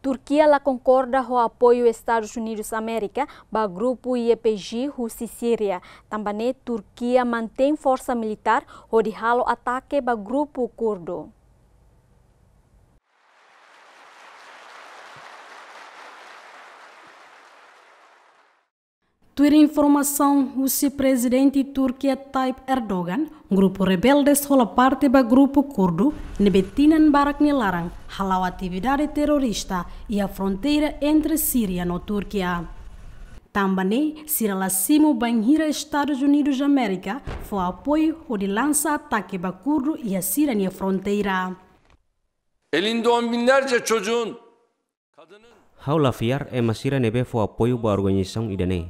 Turkia la konkorda ho apoiu Estadus Unidus Amérika ba grupu Y P G husi Síria. Tanba ne'e Turkia mantein forsa militár hodi halo atake ba grupu kurdu. Tuir informasaun husi Prezidente Turkia Tayyip Erdogan, grupu rebeldes hola parte ba grupu kurdu ne'ebé tinan barak nia laran hala'o atividade terrorista iha fronteira entre Síria no Turkia. Tanba ne'e sira la simu bainhira Estadus Unidus Amérika fó apoiu hodi lansa atake ba kurdu iha sira-nia fronteira. Elinde on binlerce çocuğun, kadının... Ha'u la fiar ema sira ne'ebé fó apoiu ba organizasaun ida-ne'e.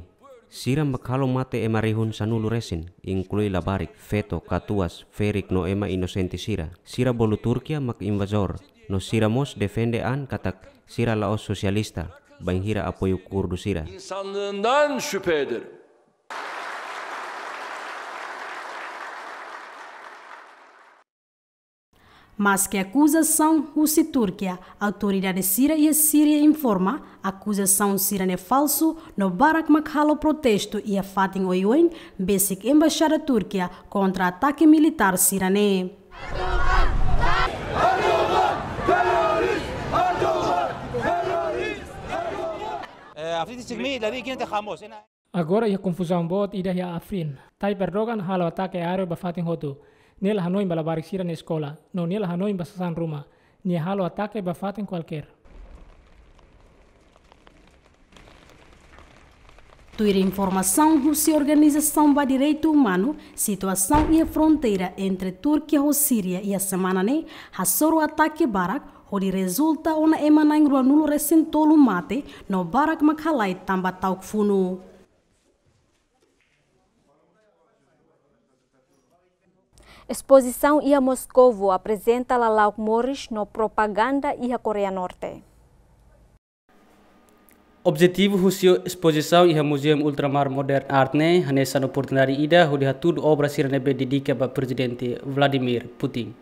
Sira mak halo mate ema rihun sanulu resin, inklui labarik, feto, katuas, ferik no ema inosente sira. Sira bolu Turkia mak invazór, no sira mós defende an katak sira la'ós sosialista, bainhira apoiu kurdu sira. İnsanlığından şüphe ederim. Maske akuzasaun husi Turkia, autoridade sira iha Síria informa akuzasaun sira-ne'e falsu, no barak mak halo protestu iha fatin oioin, besik embaixada Turkia kontra atake militár sira-ne'e. Agora iha konfuzaun boot ida iha Afrin. Tayyip Erdogan halo atake aéreu ba fatin hotu. Nia la hanoin ba labarik sira-nia eskola, no nia la hanoin ba sasán ruma. Nia halo atake ba fatin kualkér. Tuir informasaun husi organizasaun ba direitu umanu, situasaun iha fronteira entre Turkia ho Síria iha semana ne'e hasoru atake barak, hodi rezulta ona ema na'in ruanulu resin tolu mate, no barak mak halai tanba ta'uk funu. Espozisaun iha Moskovu aprezenta lala'ok moris no propaganda iha Koreia Norte. Objetivu husi espozisaun iha Museum Ultramar Modern Art ne'e hanesan oportunidade ida hodi hatudu obra sira ne'ebé dedika ba Prezidente Vladimir Putin.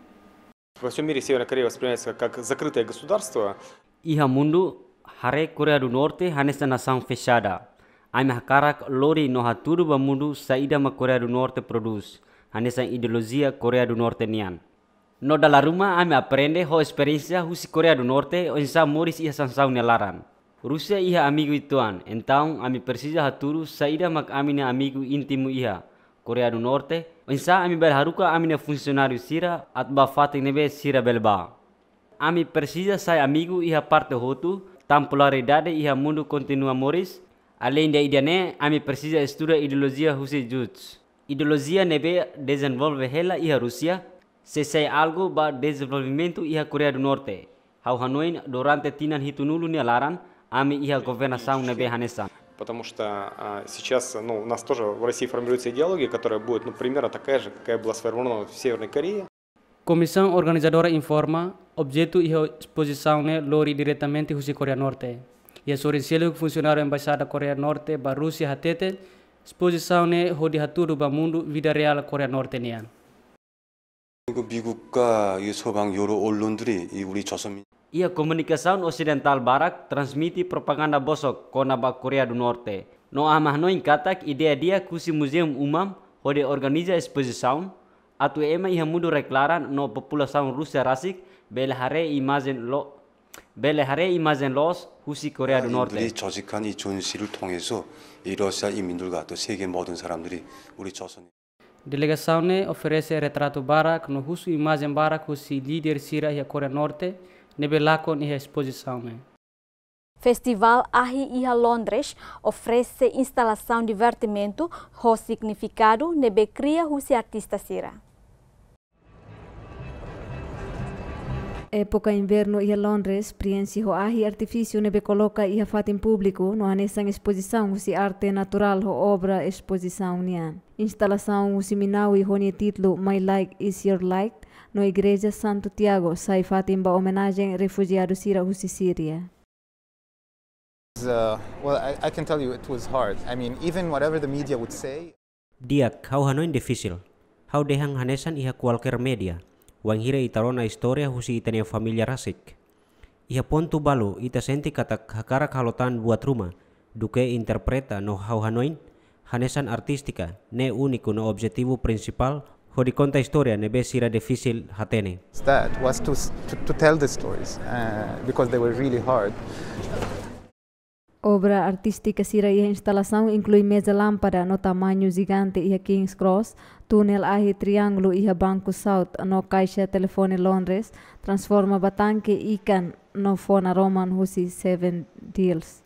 Во всём мире Северная Корея воспринимается как закрытое государство. Iha mundu, haree Koreia do Norte hanesan nasaun fexada. Ami hakarak lori no hatudu ba mundu saida mak Koreia do Norte prodús, hanesan ideolojia Koreia do Norte nian. No dala ruma ami aprende ho esperiénsia husi Koreia do Norte oinsá moris iha sansaun nia laran. Rúsia iha amigu uitoan, entaun ami presiza hatudu saida mak ami-nia amigu íntimu iha Koreia do Norte, oinsá ami bele haruka ami-nia funsionáriu sira atu bá fatin ne'ebé sira bele bá. Ami presiza sai amigu iha parte hotu, tan polaridade iha mundu kontinua moris. Aleinde ida-ne'e, ami presiza estuda ideolojia husi Juche. Ideolojia ne'ebé dezenvolve hela iha Rúsia, sei sai algu ba dezenvolvimentu iha Koreia do Norte. Ha'u hanoin durante tinan hitunulu nia laran, ami iha governasaun ne'ebé hanesan. Потому что, а, сейчас, ну, у нас тоже в России формируется идеология, которая будет, ну, примерно такая же, какая была сформирована в Северной Корее. Komisaun organizadora informa, objetu iha espozisaun ne'e lori diretamente husi Koreia Norte. Iha sorin seluk, funsionáriu Embaixada Koreia Norte ba Rúsia hatete, espozisaun ne'e hodi hatudu ba mundu vida reál Koreia Norte nian. 그리고 미국과 이 서방 여러 언론들이 이 우리 조선민 Iha komunikasaun osidentál barak transmite propaganda bosok kona-ba Koreia du Norte. No ema hanoin katak ideia di'ak husi Muzeu UMAM hodi organiza espozisaun, atu ema iha mundu rai-klaran no populasaun Rúsia rasik bele haree imajen lo-, bele haree imajen loos husi Koreia du Norte. 인들이 조직한 이 전시를 통해서 이 러시아 인민들과 또 세계 모든 사람들이 우리 조선 Delegasaun ne'e oferese retratu barak no husu imajen barak husi líder sira iha Koreia Norte ne'ebé lakon iha espozisaun ne'e. Festivál Ahi iha Londres oferese instalasaun divertimentu ho signifikadu ne'ebé kria husi artista sira. Époka invernu iha Londres prienxe ho ahi artifísiu ne'ebé koloka iha fatin públiku no hanesan espozisaun husi arte naturál ho obra espozisaun nian. Instalasaun husi Minawi ho nia títulu My Light Is Your Light no Igreja Santu Tiago sai fatin ba omenajen refujiadu sira husi Síria. Uh, well, I, I can tell you it was hard. I mean, even whatever the media would say. Di'ak, ha'u hanoin difisil. Ha'u dehan hanesan iha kualkér média. Wainhira ita rona istória husi ita-nia família rasik. Iha pontu balu, ita sente katak hakarak halo tan buat ruma, duké interpreta no ha'u hanoin, hanesan artístika, ne'e úniku no objetivu prinsipál, hodi konta istória ne'ebé sira difisil hatene. That was to, s-, to, to tell the stories, uh, because they were really hard. Obra artístika sira iha instalasaun inklui meza lánpada no tamañu jigante iha King's Cross, túnel ahi triángulu iha Banku South no kaixa telefone Londres, transforma ba tanke ikan no fó naroman husi Seven Dials.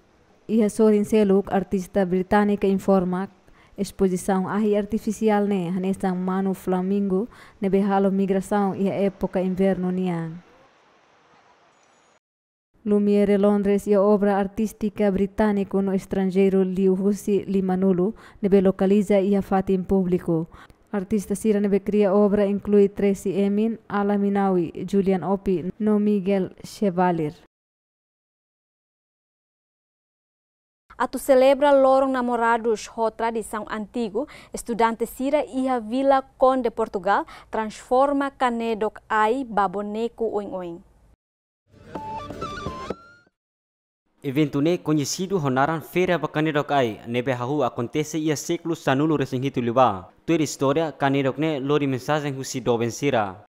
Iha sorin seluk, artista británika informa, espozisaun ahi artifisiál ne'e hanesan manu flamingu ne'ebé halo migrasaun iha époka invernu nian. Lumière Londres iha obra artístika britániku no estranjeiru liuhusi limanulu ne'ebé lokaliza iha fatin públiku. Artista sira ne'ebé kria obra inklui Tracey Emin, Alan Minawi, Julian Opie no Miguel Chevalier. Atu selebra Loron Namoradus ho tradisaun antigu, estudante sira iha Vila Conde Portugal transforma kanedok ai ba boneku oin-oin. Eventu ne'e koñesidu ho naran Feira ba Kanedok Ai, ne'ebé hahú akontese iha sékulu sanulu-resin-hitu liubá. Tuir istória, kanedok ne'e lori mensajen husi doben sira.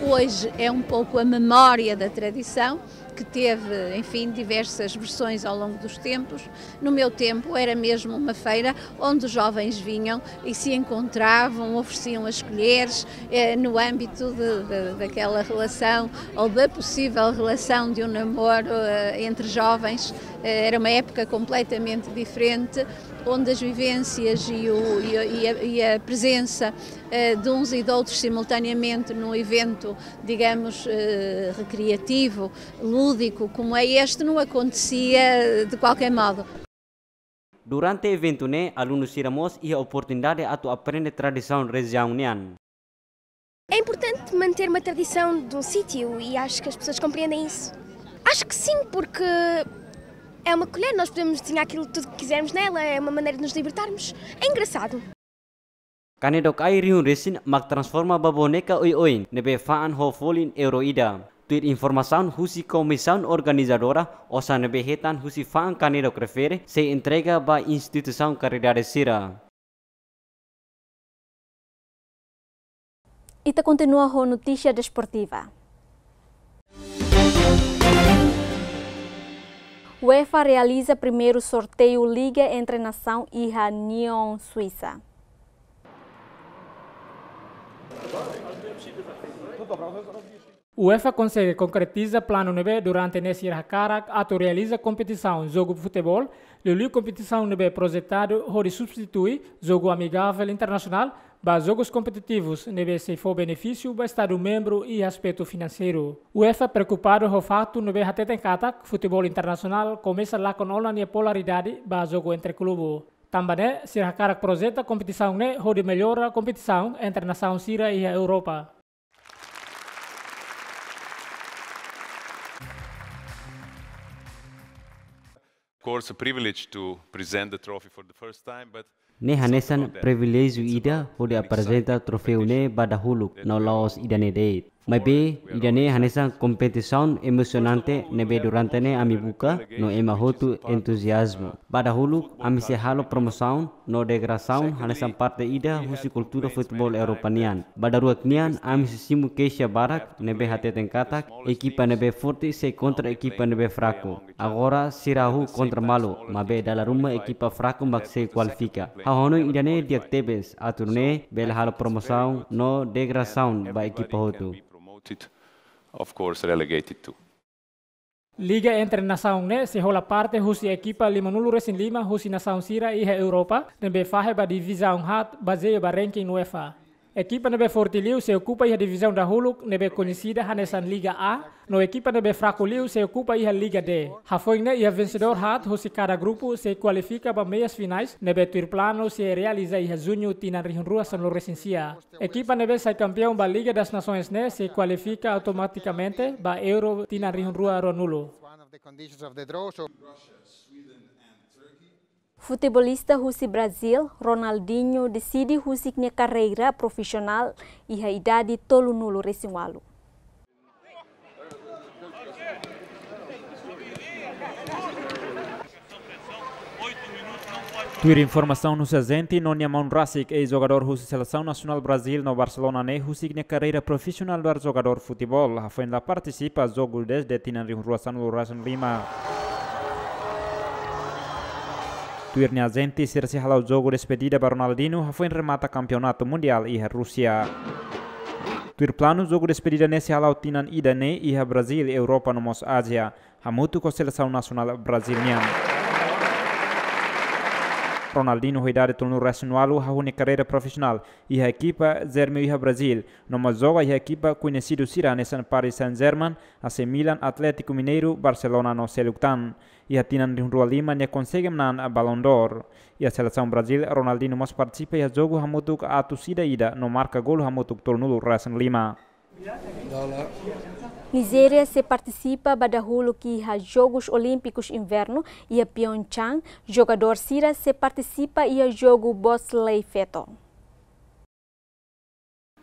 Hoje é um pouco a memória da tradição, que teve, enfim, diversas versões ao longo dos tempos. No meu tempo era mesmo uma feira onde os jovens vinham e se encontravam, ofereciam as colheres, eh, no âmbito de, de, daquela relação ou da possível relação de um namoro, eh, entre jovens. Eh, era uma época completamente diferente, onde as vivências e o, e a, e a, e a presença, eh, de uns e de outros simultaneamente num evento, digamos, eh, recreativo, lúdico, como é este, não acontecia de qualquer modo. Durante eventu ne'e, alunu sira mós iha oportunidade atu aprende tradisaun rejiaun nian. É importante manter uma tradição de um sítio e acho que as pessoas compreendem isso. Acho que sim, porque é uma colher, nós podemos desenhar aquilo tudo que quisermos nela, é uma maneira de nos libertarmos. É engraçado. Kanedok Ai rihun resin mak transforma ba boneka oioin ne'ebé fa'an ho folin euro ida. Tuir informasaun husi komisaun organizadora, osan ne'ebé hetan husi fa'an kanedok refere sei entrega ba instituisaun karidade sira. Ita kontinua ho notísia desportiva. UEFA realiza primeiru sorteiu Liga entre Nasaun iha Nyon, Suisa. UEFA konsege konkretiza planu ne'ebé durante ne'e sira hakarak atu realiza kompetisaun jogu futeból, liuliu kompetisaun ne'ebé projetadu hodi substitui jogu amigavel internasionál ba jogus kompetitivus ne'ebé sei fó benefísiu ba Estadu membru iha aspetu finanseiru. UEFA preokupadu ho faktu ne'ebé hateten katak futeból internasionál komesa lakon ona nia popularidade ba jogu entre klubu. Tanba ne'e, sira hakarak projeta kompetisaun ne'e hodi mellora kompetisaun entre nasaun sira iha Europa. Of course, a privilege to present the trophy for the first time, but Ne'e hanesan priviléjiu ida hodi aprezenta troféu ne'e ba dahuluk, no la'ós ida-ne'e de'it. Maibé, ida-ne'e hanesan kompetisaun emosionante ne'ebé durante ne'e ami buka, no ema hotu entuziazmu. Ba dahuluk, ami sei halo promosaun no degradasaun hanesan parte ida husi kultura futeból Europa nian. Ba daruak nian, ami sei simu keixa barak ne'ebé hateten katak ekipa ne'ebé forte sei kontra ekipa ne'ebé fraku. Agora sira hahú kontra malu, maibé dala ruma ekipa fraku mak sei kualifika. Ha'u hanoin ida-ne'e di'ak tebes, atu nune'e bele halo promosaun no degradasaun ba ekipa hotu. Of course, relegated to. Liga Entre Nasaun ne'e sei hola parte husi ekipa limanulu-resin-lima husi nasaun sira iha Europa, ne'ebé fahe ba divizaun haat bazeia ba ranking UEFA. Ekipa ne'ebé forte liu sei okupa iha divizaun dahuluk ne'ebé koñesida hanesan Liga A, no ekipa ne'ebé fraku liu sei okupa iha Liga D. Hafoin ne'e iha vensedór haat husi kada grupu sei kualifika ba meias finais, ne'ebé tuir planu sei realiza iha Juñu tinan rihun rua sanulu-resin-sia. Ekipa ne'ebé sai kampeaun ba Liga das Nações ne'e sei kualifika automatikamente ba Euro tinan rihun rua ruanulu. Futebolista husi Brazil, Ronaldinho, deside husik nia karreira profisionál iha idade tolunulu-resin-ualu. Tuir informasaun husi ajente, no nia maun rasik, eis-jogadór husi selesaun nasionál Brazil no Barselona ne'e husik nia karreira profisionál ba jogadór futeból, hafoin la partisipa jogu dezde tinan rihun rua sanulu-resin-lima. Tuir nia ajente, sira sei hala'o jogu despedida ba Ronaldinho hafoin remata kampeonatu mundiál iha Rúsia. Tuir planu, jogu despedida ne'e sei hala'o tinan ida-ne'e iha Brazil, Europa no mós Ázia, hamutuk ho selesaun nasionál Brazil nian. Ronaldinho ho idade tolunulu-resin-ualu hahú nia karreira profisionál iha ekipa Grêmio iha Brazil, no mós joga iha ekipa koñesidu sira hanesan Paris Saint-Germain, A C Milan, Atlético Mineiro, Barcelona no seluk tan. Iha tinan rihun rua lima nia konsege manán Ballon d'Or. Iha selesaun Brazil, Ronaldinho mós partisipa iha jogu hamutuk atus ida-ida no marka golu hamutuk tolunulu-resin-lima. Nizéria sei partisipa ba dahuluk iha Jogus Olímpikus Invernu iha Pyeongchang, jogadór sira sei partisipa iha jogu bobsleigh feto.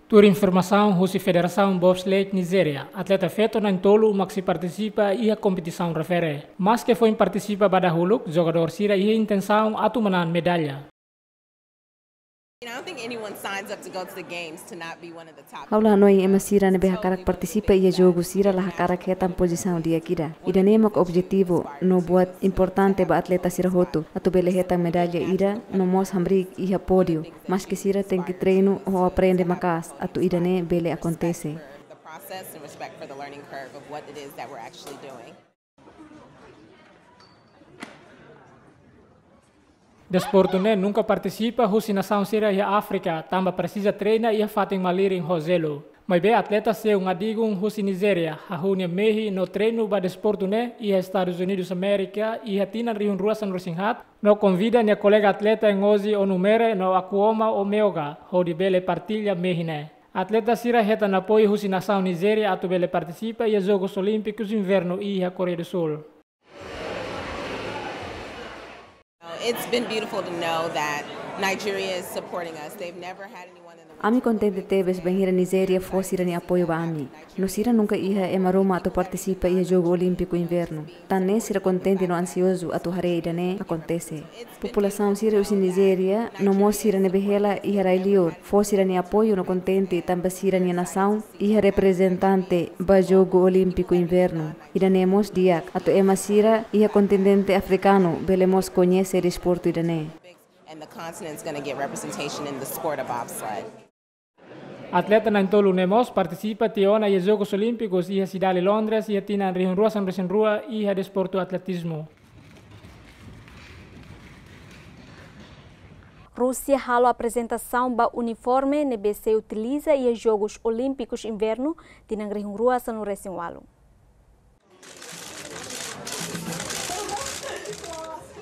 Tuir informasaun husi Federasaun Bobsleigh Nizéria, atleta feto na'in-tolu mak sei partisipa iha kompetisaun refere. Maske foin partisipa ba dahuluk, jogadór sira iha intensaun atu manán medalla. I don't think anyone signs up to go to the games to not be one of the top. Ha'u la hanoin ema sira ne'ebé hakarak partisipa iha jogu sira la hakarak hetan pozisaun di'ak ida. Ida-ne'e mak objetivu no buat importante ba atleta sira hotu, atu bele hetan medalla ida no mós hamriik iha pódiu. Maske sira tenke treinu ho aprende maka'as atu ida-ne'e bele akontese. The process and respect for the learning curve of what it is that we're actually doing. Desportu ne'e nunka partisipa husi nasaun sira iha Áfrika, tanba presiza treina iha fatin malirin ho jelu. Maibé atleta Seun Adigun husi Nizéria, hahú nia mehi no treinu ba desportu ne'e iha Estadus Unidus Amérika iha tinan rihun rua sanulu-resin-haat, no konvida nia kolega atleta Ngozi Onumere no Akuoma Omeoga, hodi bele partilla mehi ne'e. Atleta sira hetan apoiu husi nasaun Nizéria atu bele partisipa iha Jogus Olímpikus Invernu iha Koreia do Sul. It's been beautiful to know that Nigeria is supporting us. They've never had anyone in the Ami kontente tebes bainhira Nizéria fó sira-nia apoiu ba ami. No sira nunka iha ema ruma atu partisipa iha Jogu Olímpiku Invernu. Tan ne'e sira kontente no ansiozu atu haree ida-ne'e akontese. Populasaun sira husi Nizéria, no mós sira ne'ebé hela iha rai-liur, fó sira-nia apoiu no kontente tanba sira-nia nasaun iha reprezentante ba Jogu Olímpiku Invernu. Ida-ne'e mós di'ak atu ema sira iha kontinente afrikanu bele mós koñese desportu ida-ne'e. And the continent's going to get representation in the sport of bobsled. Atleta na'in-tolu ne'e mós partisipa tiha ona iha Jogus Olímpikus iha sidade Londres iha tinan rihun rua sanulu-resin-rua iha desportu atletizmu. Rúsia halo aprezentasaun ba uniforme ne'ebé sei utiliza iha Jogus Olímpikus Invernu tinan rihun rua sanulu-resin-ualu.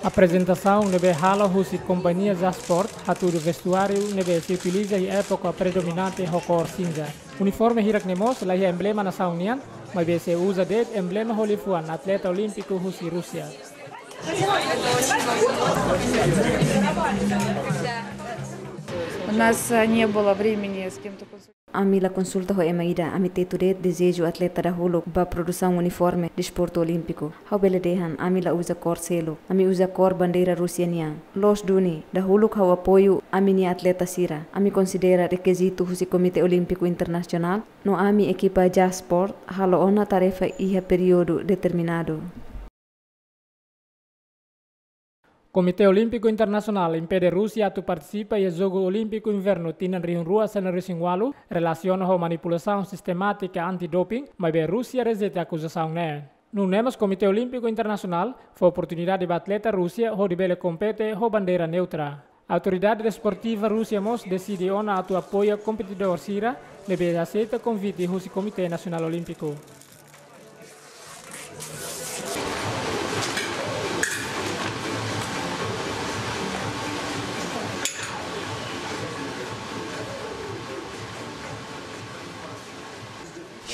Aprezentasaun ne'ebé halo husi kompañia Zasport hatudu vestuáriu ne'ebé sei utiliza iha époka predominante ho kór sinza. Uniforme hirak ne'e mós laiha emblema nasaun nian, maibé sei uza de'it emblema ho liafuan atleta olímpiku husi Rúsia. У нас, а, не было времени с кем-то консультироваться. Ami la konsulta ho ema ida, ami tetu de'it dezeju atleta dahuluk ba produsaun uniforme desportu olímpiku. Ha'u bele dehan, ami la uza kór seluk, ami uza kór bandeira Rúsia nian. Loos duni, dahuluk ha'u apoiu ami-nia atleta sira. Ami konsidera rekizitu husi Komité Olímpiku Internasionál, no ami ekipa JAS Sport halo ona tarefa iha períodu determinadu. Komité Olímpiku Internasionál impede Rúsia atu partisipa iha Jogu Olímpiku Invernu tinan rihun rua sanulu-resin-ualu, relasiona ho manipulasaun sistemátika anti-doping, maibé Rúsia rejeita akuzasaun ne'e. Nune'e mós Komité Olímpiku Internasionál fó oportunidade ba atleta Rúsia hodi bele kompete ho bandeira neutra. Autoridade Desportiva Rúsia mós deside ona atu apoia kompetidór sira ne'ebé aseita konvite husi Komité Nasionál Olímpiku.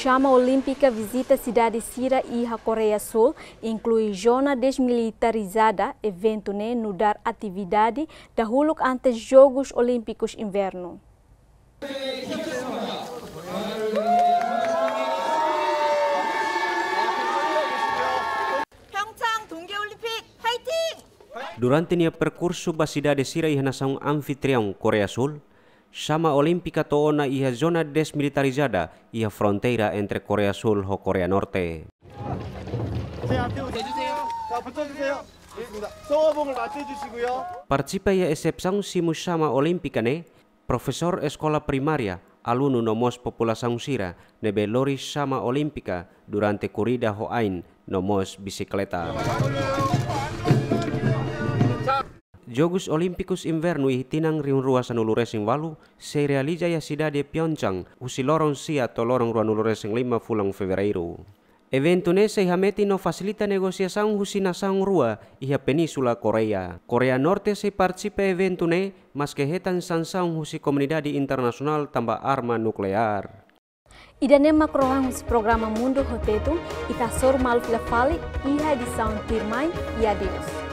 Xama Olímpika vizita sidade sira iha Koreia Súl, inklui zona desmilitarizada. Eventu ne'e nu'udar atividade dahuluk antes Jogus Olímpikus Invernu. Pyeongchang Dongye Olympic, fighting! Durante nia perkursu ba sidade sira iha nasaun anfitriaun Koreia Súl, Xama Olímpika to'o ona iha zona desmilitarizada iha fronteira entre Koreia Súl ho Koreia Norte. 자, 앞에 오세요. 자, 붙어주세요. 있습니다. 성화봉을 맞춰주시고요. Partisipa iha erepsaun simu Xama Olímpika ne'e, profesór eskola primária, alunu no mós populasaun sira ne'ebé lori Xama Olímpika durante korrida ho ain no mós bisikleta. Jogus Olímpikus Invernu iha tinan rihun rua sanulu-resin-ualu sei realiza iha sidade Pyeongchang, husi loron sia to'o loron ruanulu-resin-lima fulan Fevereiru. Eventu ne'e sei hametin no fasilita negosiasaun husi nasaun rua iha Península Koreia. Koreia Norte sei partisipa eventu ne'e, maske hetan sansaun husi komunidade internasionál tanba arma nukleár. Ida-ne'e mak rohan husi programa Mundu ho Tetun, ita hasoru malu fila fali iha edisaun tuirmai, i adeus.